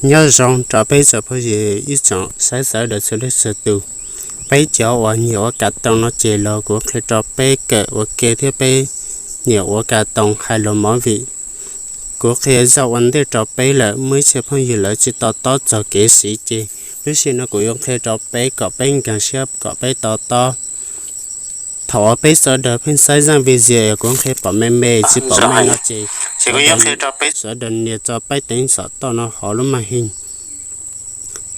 Nyob zoo rau peb tsoom phooj ywg ib tsoom saib sawv daws txhua leej txhua tus. Peb cov uas nyiam ua kav toom no ces los kuv qhia rau peb kawm ua ke thiab peb nyiam ua kav toom hais lus movie. Kuv qhia zaj ua ntej rau peb lawm, muaj ib txhia phooj ywg lawv tsis to taub txog kev siv ces lub sij hawm no kuv yuav qhia rau peb kom peb nkag siab kom peb to taub. Thaum uas peb sawv daws pheej saib zaj video kuv qhia pom me me tsis pom meej no ces kuv yuav qhia rau peb sawv daws nias tso peb teev xov tooj no hauv lub màn hình.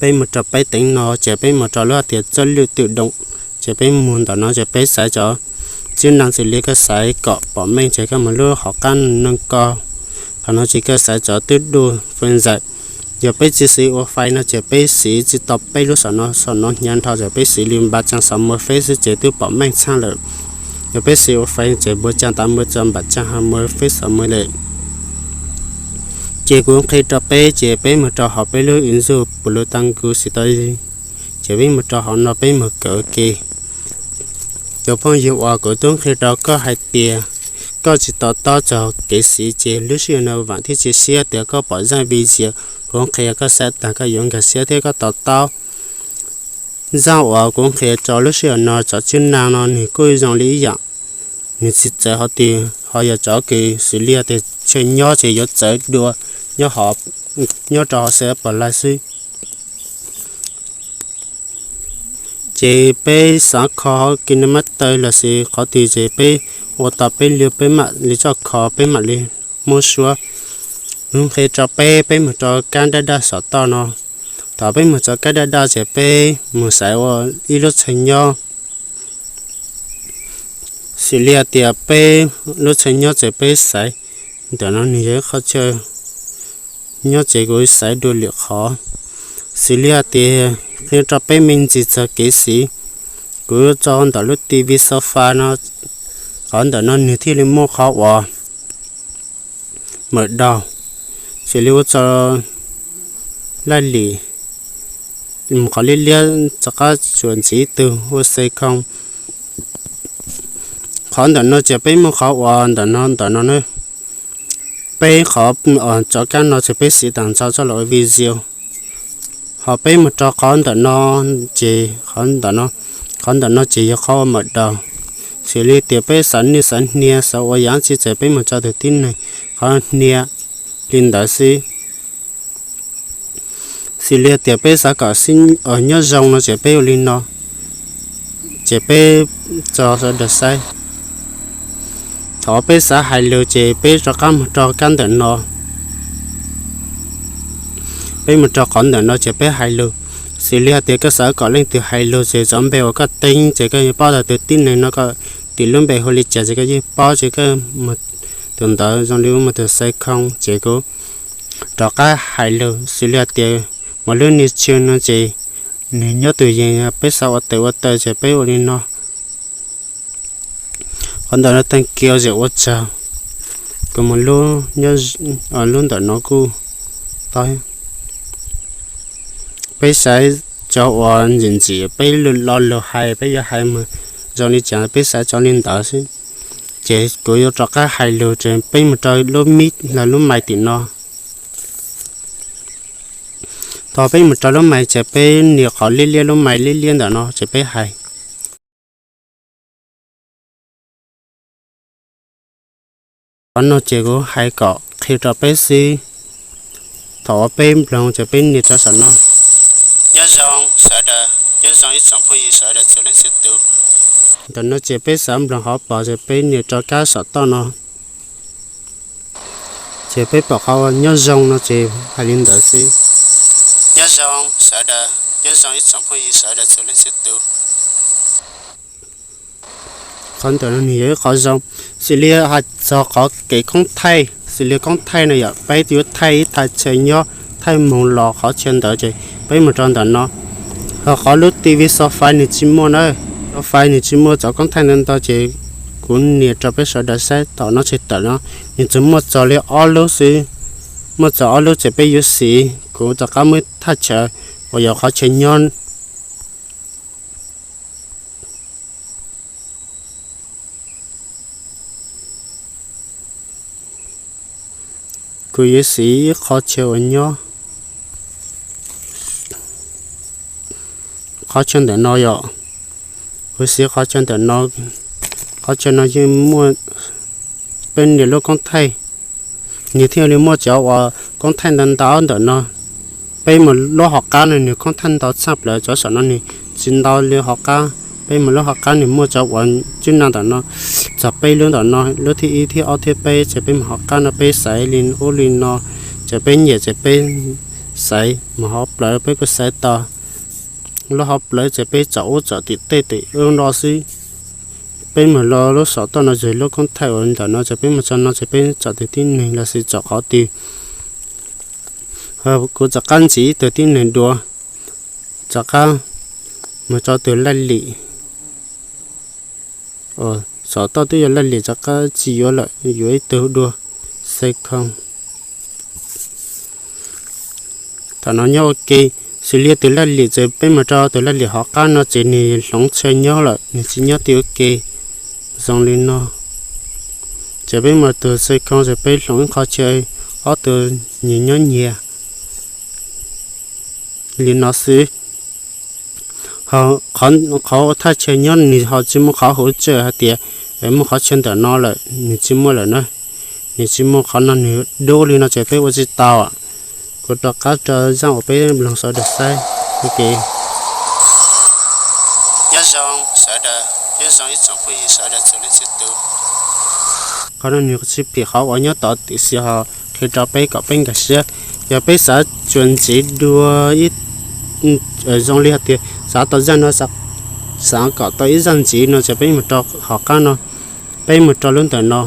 Peb mus rau peb teev no ces peb mus rau lub hais tias txoj lwj twm doom, ces peb mus ntawm no ces peb xaiv cov tib neeg xws li koj xaiv kom pom meej ces koj mus lub hauv qab neeg ko. Qhov no ces koj xaiv cov twb duj fwj ntxawm. Yog peb tsis siv ua fais no ces peb siv tsis tau peb lub xov no, xov no hnyav nrho ces peb siv li npa tsaa xov mws feb xwb ces twb pom meej tshaj lawm. Yog peb siv ua fais ces npa tsaa tas mws txog npa tsaa ha mws feb xov mws lawm. Ces kuv qhia rau peb ces peb mus rau hauv peb lub ứng dụng Plutongo xim tau, ces peb mus rau hauv no peb mus kawm ua ke. Tus phooj ywg uas kuv twb qhia rau koj hais tias koj tsis to taub txog kev siv ces lub sij hawm no vam thiab cia siab tias koj pom zaj video kuv qhia koj xav tas koj yuav nkag siab thiab koj to taub. Zaj uas kuv qhia rau lub sij hawm no cov tib neeg no nws kuj zoo li ib yam, nws tsis txawv hov twg, ho yog cov kws xws li tias chaw nyob ces yuav txawv dua nyob rau hauv xav pom lais xwb. Ces peb xav kho hauv KineMaster los sis qhov twg ces peb ua tau peb li, peb mam li txoj kho peb mam li muab suab. Kuv qhia rau peb, peb mus rau kab dab daj saum toj no. Thaum peb mus txog kab dab daj ces peb mus xaiv ua ib lub chaw nyob. Xws li hais tias peb lub chaw nyob ces peb xaiv, ntawm no nws yog ib qhov chaw nyob ces kuv xaiv dua lwm qhov. Xws li hais tias qhia rau peb me ntsis txog kev siv, kuv tso ntawm lub TV sofa no, qhov ntawm no nws thiaj li muaj qhov uas mawm daus, xws li ua tso laj lim mus qhov liab liab rov qab tsuas ntxiv ib tug ua xe khoo. Qhov ntawm no ces peb muaj qhov uas ntawm no, ntawm no na, peb qhov tso kab no ces peb siv tas ntxhov txoj los ua video. Ho peb mus rau qhov ntawm no, ces qhov ntawm no ces yog qhov ua mawm daus. Xws li tias peb xav nij xav hnia xav ua yam tsi ces peb mus tso tus tib neeg qhov hnia li ntawd xwb. Xws li tias peb xav kom nyob zoo no ces peb ua li no, ces peb tso sawv daws saib. Thaum peb xav hais lus ces peb rov qab mus rau kab ntawm no. Peb mus rau qhov ntawm no ces peb hais lus. Xws li hais tias koj xav kom leej twg hais lus ces cov npe uas koj teeb ces koj yeej paub tau tus tib neeg no koj tis lub npe hu li cas ces koj yeej paub ces koj mus tus ntawd zoo li mus tus xe khoo ces kuv rov qab hais lus. Xws li hais tias mus lub niag chaw no ces nws nyob tus yees, peb xav ua tes ua taw ces peb ua li no. Qhov ntawm no teej kiv zem ua tsaug, kuv mus lub ntawm no kuj tau. Peb xaiv cov uas ntxim ntxim peb lo lus hais peb yuav hais mus zoo li cas peb xaiv cov li ntawd xwb. Ces kuv yuav rov qab hais lus ces peb mus rau lub mic los lub mais tim no. Thaum peb mus rau lub mais ces peb nias qhov liab liab lub mais liab liab ntawm no ces peb hais. Qhov no ces kuv hais kom qhia rau peb xwb. Thaum uas peb nploog ces peb nias rau saum no. Nyob zoo sawv daws, nyob zoo ib tsoom phooj ywg sawv daws txhua leej txhua tus. Ntawm no ces peb xav nploog hauv paus ces peb nias rau kab saum toj no. Ces peb pom qhov nyob zoo no ces hais li ntawd xwb. Nyob zoo sawv daws, nyob zoo ib tsoom phooj ywg sawv daws txhua leej txhua tus. Qhov ntawm no nws yog ib qhov zoo, xws li hais txog qhov kev koob thaij, xws li koob thaij no yog peb yuav thaij ib thaj chaw nyob, thaij moog los qhov chaw ntawd ces peb mus rau ntawm no. Ho qhov lub TV sofa nws tsis muaj na, sofa nws tsis muaj cov koob thaij ntau ntau ces kuv nias rau peb sawv daws saib tom no tsis tawm no, nws tsuas muaj txog li ob lub xwb. Muaj txog ob lub ces peb yuav siv, kuv rov qab muab thaj chaw uas yog qhov chaw nyob. Kuv yuav siv ib qho chaw uas nyob. qhov chaw ntawm no yom. Kuv siv qhov chaw ntawm no, qhov chaw no yeej muaj peb niag lub koob thaij, nws thiaj li muaj cov uas koob thaij ntau ntau ntawm no. Peb mus lub hauv qab no nws koob thaij ntau tshaj plaws, cov saum no nws tsis ntau li hauv qab. Peb mus lub hauv qab nws muaj cov uas tswb na ntawm no txog peb lub ntawm no, lub thib ib, thib ob, thib peb, ces peb mus hauv qab no peb xaiv li ub li no, ces peb nyiam ces peb xaiv mus hauv plawv peb kuj xaiv tau. Lub hauv plawv ces peb tsom ub tsom tim tej tim ub no xwb. Peb mus los lub saum toj no yog lub koob thaij uas ntawm no ces peb mus txog no ces peb tsom tus tib neeg los sis tsom qhov twg. Kuv rov qab ntxiv ib tug tib neeg dua, rov qab mus tso tus laj lim. Saum toj twb yog laj lim rov qab tsis yuav lawm, yuav ib tug dua, xes khoo. Thaum no nyob ua ke, xws li tus laj lim ces peb mus rau tus laj lim hauv qab no ces nws hloov chaw nyob lawm, nws tsis nyob twj ua ke zoo li no. Ces peb mus tus xes khoo ces peb hloov ib qho chaw, ob tug nyias nyob nyias li no xwb. Qhov thaj chaw nyob nws ho tsis muaj qhov hauv tsawm hais tias muaj qhov chaw ntawm no lawm, nws tsis muaj lawm na. Nws tsis muaj qhov no nws dub li no ces peb ua tsis tau. Kuv rov qab rau zaj uas peb mloog sawv daws saib ua ke. Nyob zoo sawv daws, nyob zoo ib tsoom phooj ywg sawv daws txhua leej txhua tus. Qhov no nws tsis phim qhov uas nyob tod tiam sis ho qhia rau peb kom peb nkag siab. Yog peb xav tsuas ntxiv dua ib, zoo li hais tias xav tau zaj no, xav kom tau ib zaj ntxiv no ces peb mus rau hauv qab no, peb mus rau lub ntawm no.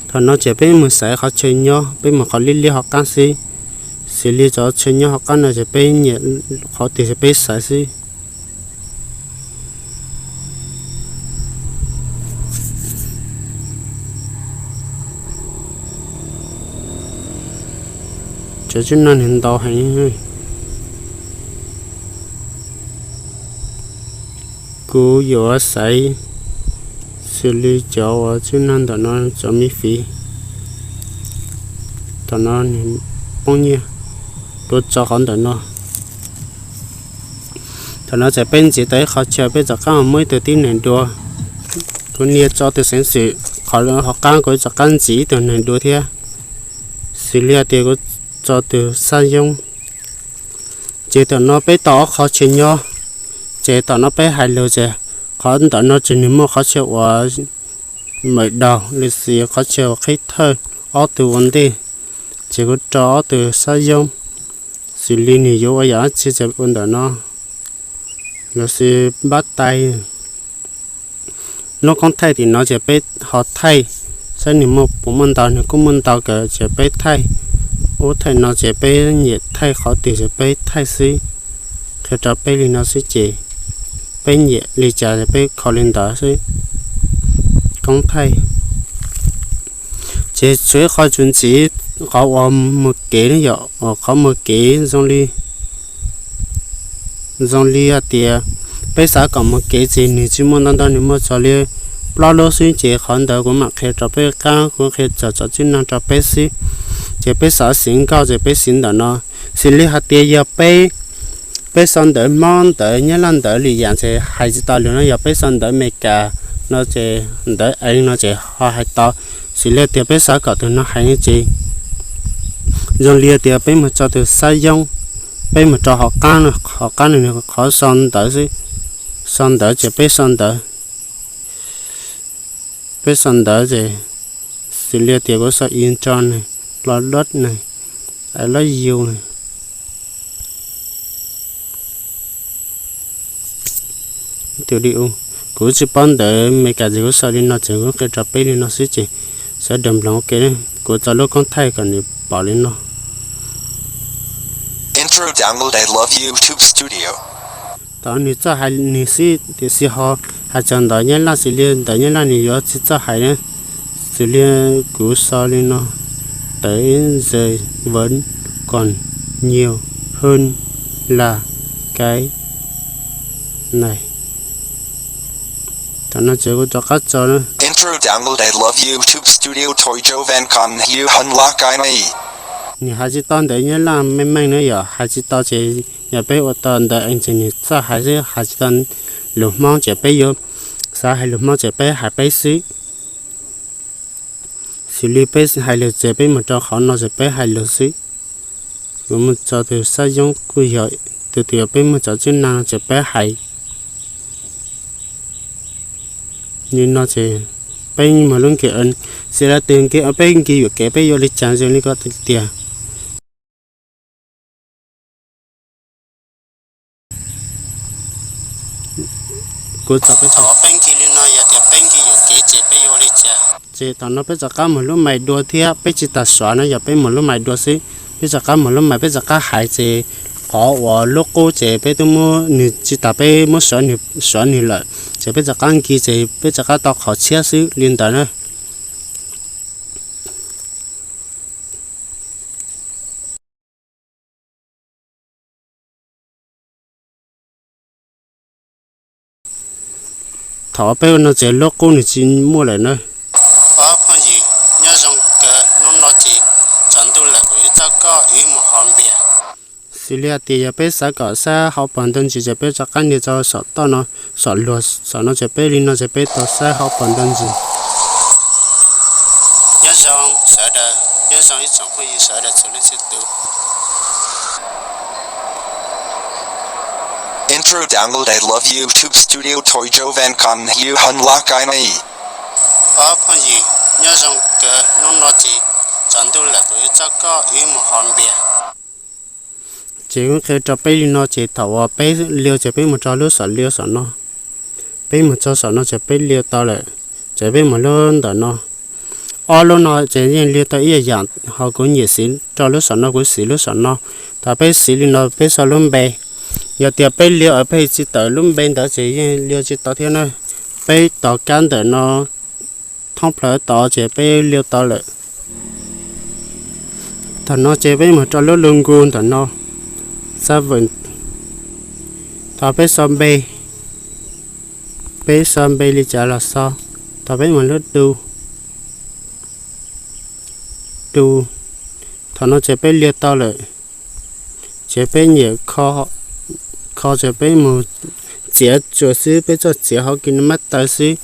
Thaum no ces peb mus xaiv qhov chaw nyob, peb mus qhov liab liab hauv qab xwb. Xws li cov chaw nyob hauv qab no ces peb nyiam qhov twg ces peb xaiv xwb. Cov tswb na nws ntau heev. Kuv yuav xaiv xws li cov uas tswb na ntawm no, cov me fiv. Thaum no nws poob nyiaj, kuv tso qhov ntawm no. Thaum no ces peb ntxiv tau ib qho chaw, peb rov qab muab ib tug tib neeg dua. Kuv nias tso tus xeev xwm qhov hauv qab, kuv rov qab ntxiv ib tug neeg dua thiab. Xws li hais tias kuv tso tus xab yoob. Ces thaum no peb tau ob qho chaw nyob, ces thaum no peb hais lus ces qhov ntawm no ces nws muaj qhov chaw uas mawm daus los sis qhov chaw uas qhib thawj ob tug ua ntej, ces kuv rau ob tug xab yoob, xws li nws yuav ua yam dab tsi ces ua ntawm no, los sis npab tais. Lub koob thaij tim no ces peb ho thaij, saib nws muaj puas muaj ntau, nws kuj muaj ntau kawg ces peb thaij. Ub thaij no ces peb nyiam thaij qhov twg ces peb thaij xwb. Qhia rau peb li no xwb ces peb nyiam li cas ces peb kho li ntawd xwb. Koob thaij ces tsuas ib qho tsuas ntxiv, qhov uas mus kev ne yom, qhov mus kev zoo li zoo li hais tias peb xav kom mus kev ces nws tsis muaj ntau ntau, nws muaj txog li plaub lub xwb ces qhov ntawd kuv mam qhia rau peb qab, kuv qhia txog txog tswb no rau peb xwb. Ces peb xav siv nkauj ces peb siv ntawm no. Xws li hais tias yog peb, peb sau ntawv Hmoob ntawv Nyab Laj ntawv lwm yam ces hais tsis tau lus no, yog peb sau ntawv Amelikas no ces ntawv eev no ces ho hais tau. Xws li tias peb xav kom tus no hais no ces zoo li tias peb mus tso tus xab yoob, peb mus rau hauv qab no, hauv qab no nws qhov sau ntawv xwb. Sau ntawv ces peb sau ntawv, peb sau ntawv ces xws li tias kuv sau intro ne, los dot ne, I love you ne, tus li u. Kuv tsis paub ntawv Amelikas ces kuv sau li no ces kuv qhia rau peb li no xwb ces sawv daws mloog ua ke. Kuv tso lub koob thaij kom nws pom li no. Thaum nws txawj hais nws xwb tiam sis ho hais txog ntawv Nyab Laj xws li ntawv Nyab Laj nws yuav tsis txawj hais na. Xws li kuv sau li no, tới giờ vẫn còn nhiều hơn là cái này. Thaum no ces kuv rov qab tso na. Nws hais tsis tau ntawv Nyab Laj meej meej na yom, hais tsis tau ces yog peb ua tau ntawv English nws txawj hais xwb, hais tsis tau lus Hmoob ces peb yuav xav hais lus Hmoob ces peb hais peb xwb. Xws li peb hais lus ces peb mus rau qhov no ces peb hais lus xwb. Kuv mus txog tus xab yoob kuj yog tus, tus yog peb mus txog txij no ces peb hais li no ces peb mus lub nkis, xws li tus nkis peb nkis yuam kev peb yuav li cas zoo li ko tiag. Kuv txog peb, peb nkis li no yog tias peb nkis yuam kev ces peb yuav ua li cas? Ces thaum no peb rov qab mus lub mais dua thiab, peb tsis tas xov no yog peb mus lub mais dua xwb. Peb rov qab mus lub mais peb rov qab hais ces qhov uas lub qub ces peb twb muab nws tsis tas, peb muab xov nws lawm ces peb rov qab nkis ces peb rov qab tau qhov tshiab xwb li ntawd na. Thaum peb ua no ces lub qub nws tsis muaj lawm na. Ob phooj ywg, nyob zoo kawg, hnub no ces tsaus ntuj lawm, kuv yuav coj koj wb mus haus npias. Xws li hais tias yog peb xav kom saib hauv paus ntoo ntsis ces peb rov qab nias rau saum toj no, saum luag saum no ces peb li no ces peb tau saib hauv paus ntoo ntsis. Nyob zoo sawv daws, nyob zoo ib tsoom phooj ywg sawv daws txhua leej txhua tus. Intro download I love YouTube studio toi jo van com hiu hun lak ai ni. Ob phooj ywg, nyob zoo kawg, hnub no ces tsaus ntuj lawm, kuv yuav coj koj wb mus haus npias. Ces kuv qhia rau peb li no ces thaum uas peb liu ces peb mus rau lub saum liu saum no. Peb mus txog saum no ces peb liu tau lawm, ces peb mus lub ntawm no. Ob lub no ces yeej liu tau ib yam yam, ho kuv nyiam siv rau lub saum no, kuv siv lub saum no. Thaum peb siv li no peb sau lub npe. Yog tias peb liu es peb tsis tawm lub npe ntawd ces yeej liu tsis tau thiab na. Peb tos kab ntawm no thoob plaws tod ces peb liu tau lawm. Thaum no ces peb mus rau lub logo ntawm no, xab vem. Thaum peb sau npe, peb sau npe li cas los xij. Thaum peb mus lub du, du. Thaum no ces peb liu tau lawm, ces peb nyem kho, kho ces peb mus txiav tsuas xwb, peb txoj txiav hauv KineMaster xwb.